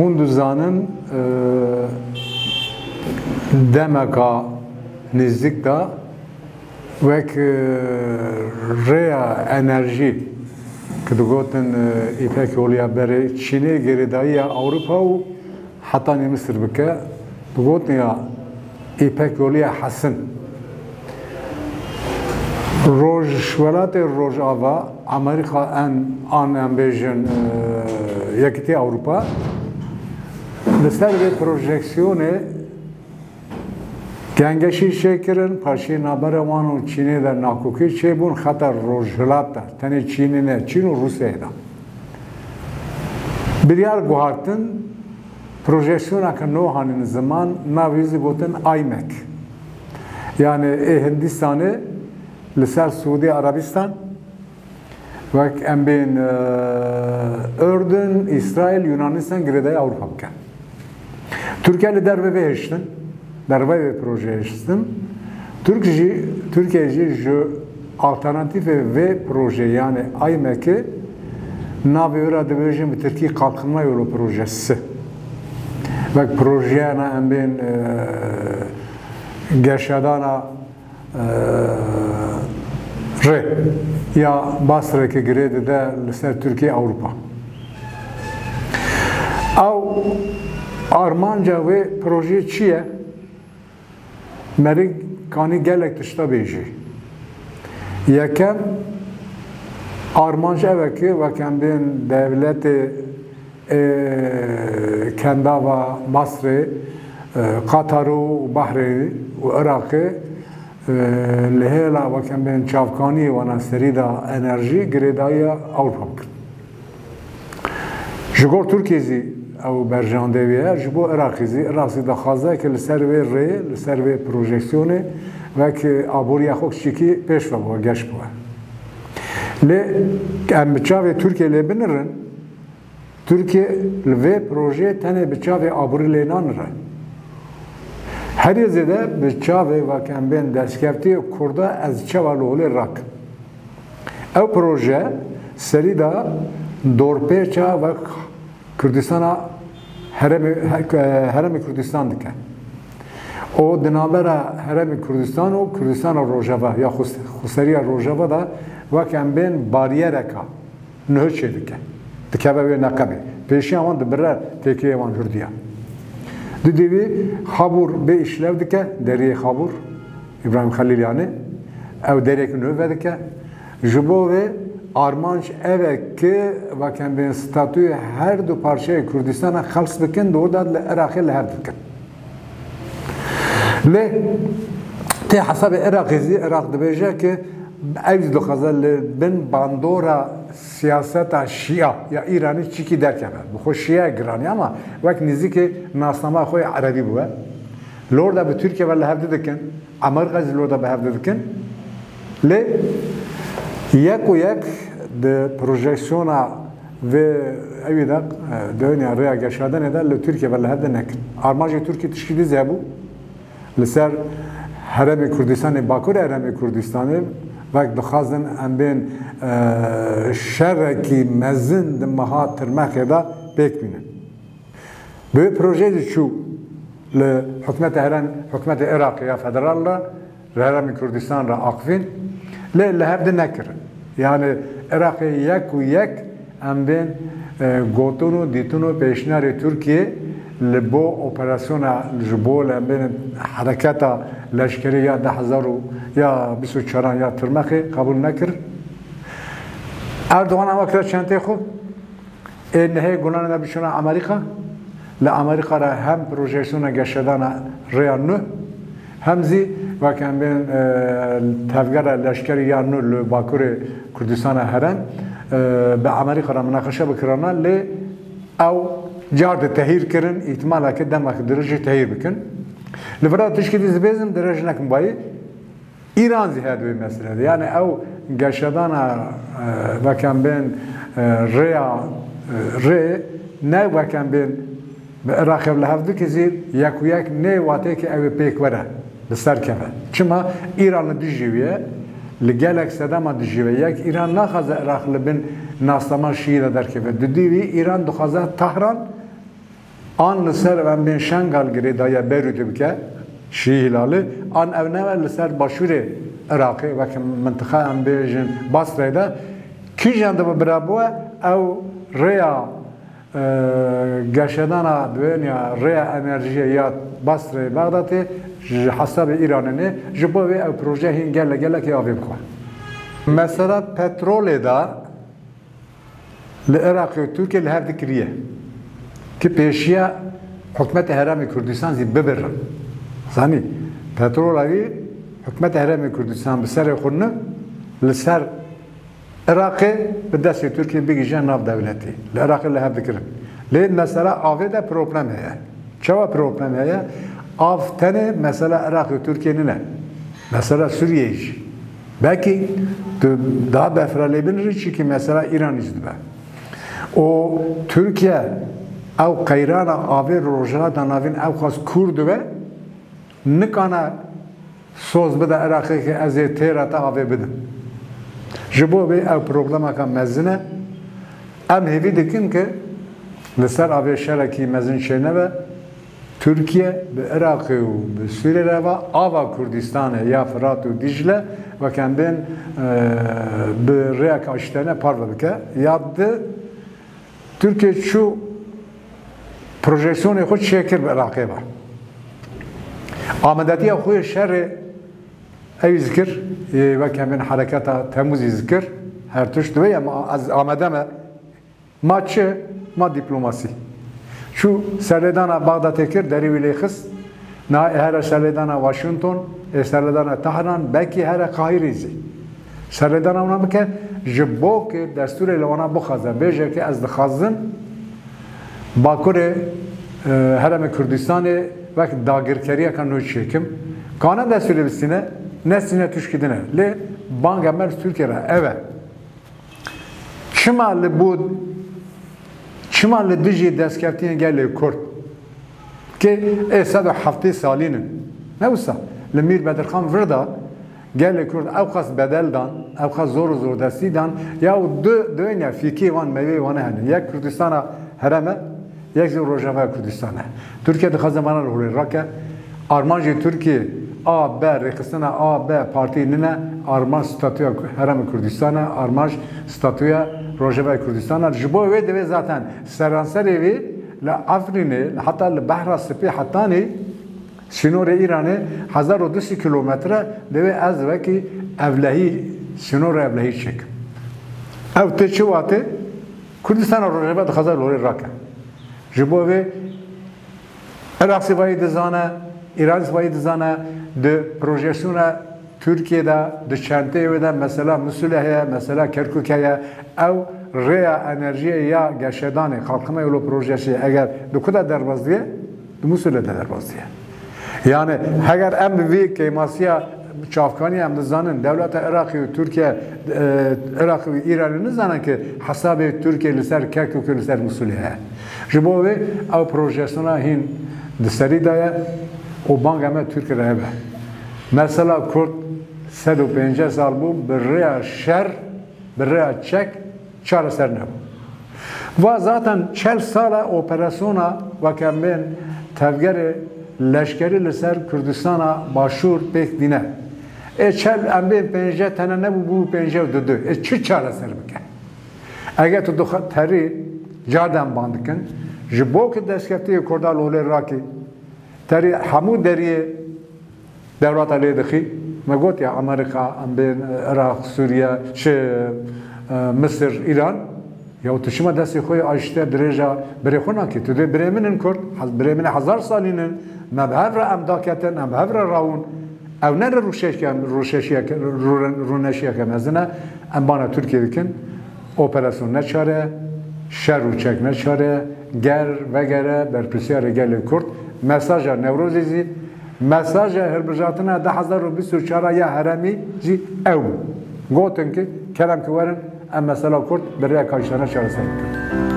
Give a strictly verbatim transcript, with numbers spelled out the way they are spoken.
Hûn dizanin, e, demeka nêzîk de wek, e, rêya enerjî ki digotin, e, Îpek Yolî ya berê Çînê girêdayiya Ewropa û hetanî Misir bike, digotin ya Îpek Yolî ya Hesin. Rojwelatê Rojava, Amerîka en, an em bêjin, e, Yekîtiya Ewropa, li ser vê projeksiyonê gengeşî çêkirin, paşê navbera wan û Çînê de nakokî çêbûn, xeta Rojhilat de, tenê Çînê ne, Çîn û Rûsyayê de. Biryar guhartin, projeksiyoneke nû hanîn ziman, navê zî gotin aymek. Yanî ê Hindistanê li ser Siûdî Erebistan, wek em bên, e, Urdun, Îsraîl, Yunanistan girêdayî Ewropa bikin. Tirkiye li derve vê hiştin, derve vê projeyê hiştin. Tirk jî, Tirkiye jî ji alternatîfê vê projeyê, yanî aymekê, navê wê re dibêjin bi tirkî Kalkınma Yolu Projesi. Wek projeyana em bên, e, geşedana, e, rê ya Basrê ki girê dide li ser Tirkiye Ewropa. Ew armanca wê projeyê çi ye? Merî kanî gelek tişta bêjî. Yekem, armanc ev e ki wek em bên dewletê, e, kendava Masrê, e, Qatar û Bahreynî û Iraqê, e, li hêla wek em bên çavkaniyê wana serî de enerjî girêdayiya Ewropa bikin. Ji gor Tirkiyê zî ew berjandê wî ye, ji bo Iraqê zî, Iraq zî dixwaze ke li ser vê rê, li ser vê projeksiyonê wek aboriya xwe kiçîkî pêş ve biwe, geş biwe. Lê em bi çavê Tirkiyê lê binirin, Tirkiye li vê projeyê tenê bi çavê aborî lê nanire. Herî zêde bi çavê wek em bên destkeftiyê Kurda ez çawa li holê rakim. Ew proje serî de dorpêça wek Kurdistana herêmê, he-, herêmê Kurdistan dike. O di navbera herêmê Kurdistan û Kurdistana Rojava ya xwes-, xweseriya Rojava de wek em bên bariyereka nuh çêdike. Dikeve wê neqebê. Pêşiya wan dibire têkeyê wan hurdiya. Didî wî Xabûr bê îşlev dike, deriyê Xabûr, Îbrahîm Xelîl yanî, ew deriyekî nuh vedike. Ji bo vê armanc ev e ki, wek em bên statûyê her du parçeyê Kurdistana xels bikin, di orda li Iraqê li hev dikin. Lê tê hesabê Iraqê zî, Iraq dibêje ki ew zî dixwaze li bin bandora siyaseta Şia ya Îranî çikî derkeve. Bi xwe Şia giranî ama wek nêzîkê nasnama xwe ya Erebî bûye. Li orda bi Tirkiye ve li hev didikin, Amerîka zî li orda bi hev didikin. Lê yek û yek di projeksiyona vê ewî de, e, di ewniya rêya geşadanê de li Tirkiye ve li hev de nekin. Armanjê Tirkiyê tişkî dî zî hebû. Li ser Herêmê Kurdistanê, Bakur Herêmê Kurdistanê, wek dixwazin em bên, e, şerekî mezin di meha Tirmexê de pêk bînin. Bi wê projeyê zî çû li hikûmeta herêm, hikûmeta Iraqê ya federal re, li Herêmê Kurdistan re aqifîn, lê li hev di nekirin. Yanî Iraqê yek û yek em bên, e, gotin û dîtin û pêşniyarê Tirkiyê li bo operasyona, ji bo li em bên hereketa leşkerî ya du hezar û ya bîst û çaran ya Tirmexê qebûl nekir. Erdogan ewa kire çentê xwe. Ê nihê gunan de biçûna Amerîka. Li Amerîka re hem projeksiyona geşedana rêya nû, hem zî wek em bên, e, tevgera leşkerî ya nû li Bakurê Kurdistana herêm, e, bi Amerîka re minaqeşe bikirana, lê ew car di tehîr kirin, îhtimaleke demek dirêj jî tehîr bikin. Li vira tişkî dî zibêzim dirêj nekin bayî. Îran zî heye di wê meselê de. Yanî ew geşedana, e, wek em bên, e, rêya, e, rê, ne wek em bên bi Iraqê ve li hev dike zî yek û yek nê wateyê ke ew ê pêk were, bi ser keve. Çima Îran li dijî wî ye, li gelek sedema dijî wî ye. Yek Îran naxwaze Iraq li bin nasnama Şîî de derkeve. Didî wî Îran dixwaze Tahran An li ser em bên Şengal girêdayî Beyrûtê bike, Şî Hîlalî, an ew nebe li ser başûrê Iraqê, wek mintiqa em bêjin Basrê de, kîjan dibe bira bû ew rêya, e, geşedana dibên ya rêya enerjiyê ya Basrê Bexdatê ji hesabê Îranê ne, ji bo vê ew proje hîn gelek gelekê avê bixwe. Mesela petrolê de li Iraqê û Tirkiyê li hev dikiriye. Ki pêşiya hikûmetê Herêmê Kurdistan zî bibirin. Zanî, petrola wî hikûmetê Herêmê Kurdistan bi serê xwe ne, li ser Iraqê bi destê Tirkiyê bigihîje nav dewletî. Li Iraqê li hev dikirin. Lê mesela avê de problem heye. Çawa problem heye? Av tenê mesela Iraqê û Tirkiyê nîne. Mesela Sûriyeyê jî. Belkî tu daha befra lê binirî, çîkî mesela Îranî jî dibe. Û Tirkiye ew qeyrana avê Rojhilata Navîn ew xas kûr dibe, nikane soz bide Iraqê ke ez ê têra te avê bidim. Ji bo vê ew problemeka mezin e. Em hêvî dikin ke li ser avê şerekî mezin çênebe. Tirkiye bi Iraqê û bi Sûriyê re ve ava Kurdistanê ya Firat û Dîcle weke em bên, e, bi rêyeke aştiyane parve bike. Ya di Tirkiye çû projeksiyonê xwe çêkir bi Iraqê ve. Amedetiya xwe yê şerê ew zikir, ê weke em bên hereketa Temûzî zikir, her tişt divê em a-, ez amade me. Ma çi? Ma dîplomasî. Çû serlêdana Baxdatê kir, derî wî lê xist. Niha ê here serlêdana Washington, ê serlêdana Tehran, belkî here Qahîrê zî. Serlêdana wana bike, ji bo ki destûrê li wana bixwaze, bêje ki ez dixwazim Bakurê, e, Herêmê Kurdistanê wek dagirkeriyeka nû çêkim. Kane destûrê bistîne, nestîne tişkî din e. Lê banga me li Tirkiye re ev e. Çima li bo, çima li dijî destkeftiyên gelê Kurd, kê ê sed û heftê salîn in, ne wisa, li Mîr Bedirxan vir de gelê Kurd ew qas bedel dan, ew qas zor û zordestî dan, ya û du, du ne fîkê wan, meyvê wan hene. Yek Kurdistana herem e, yek jî Rojavaya Kurdistan e. Tirkiye dixwaze vana li holê rake. Armanjê Tirkiye A B, rêxistina A B partî nine, armanj statûya Herêma Kurdistan e, armanj statûya Rojavaya Kurdistan e. Ji bo wê divê zaten seranserê wê li Efrînê, heta li Behra Spî hetanî sînorê Îranê hezar û du sed kîlometre divê ez wekî ewlehî, sînorê ewlehî çêkim. Ew tê çi watê? Kurdistana Rojava dixwaze li holê rake. Ji bo vê Iraq zî vayî dizane, Îran zî vayî dizane, di projeksiyona Tirkiye de, di çenteyê wê de mesela Misûlê heye, mesela Kerkûk heye. Ew rêya enerjiyê ya geşedanê, Kalkınma Yolu projesi eger di ku de derbas diye, di Misûlê de derbas diye. Yani heger em bi vî kêmasiya çavkanî em dizanin, dewleta Iraqê û Tirkiye, e, Iraqê û Îranê nizanin ki hesabê Tirkiye li ser Kerkûkê, li ser Misûlê heye. Ji bo vê ew projeksiyona hîn di serî de ye û banga me Tirkiye re hebe. Mesela Kurd sed û pêncî sal bû bi rêya şer, bi rêya çek çareser nebû. Va zaten çel sala operasyona weke em bên tevgerê leşkerî li ser Kurdistana Başûr pêk dîne. Ê çel em bên pêncî tene nebû, bû pêncî û du. Ê çi çareser bike? Eger tu dixwe terî carden ban dikin, ji bo ki destkeftiyê Kurda li holê rakî, terî hemû deriyê dewlata lê dixî. Me got ya Amerîka, em bên, e, Iraq, Sûriye, çi, e, Misir, Îran. Ya tu çima destê xwe yê aştiye dirêja birê xwe nakî? Tu dê birê min in Kurd, hez-, birê min ê hezar salîn in, me bi hev re em daketin, em bi hev re rawin. Ew ne rûşeşke-, rûşeşiyeke-, rû-, rûneşiyeke mezin e. Em bana Tirkiye dikin. Operasyon ne çare, şer û çek ne çare, ger vegere berpirsyarê gelê Kurd. Mesaja Newrozê zî, mesaja hilbijartina du hezar û bîst û çar ya herêmî jî ew bû. Gotin ki kerem ki werin em mesela Kurd bi rêya kaştane çareser bikin.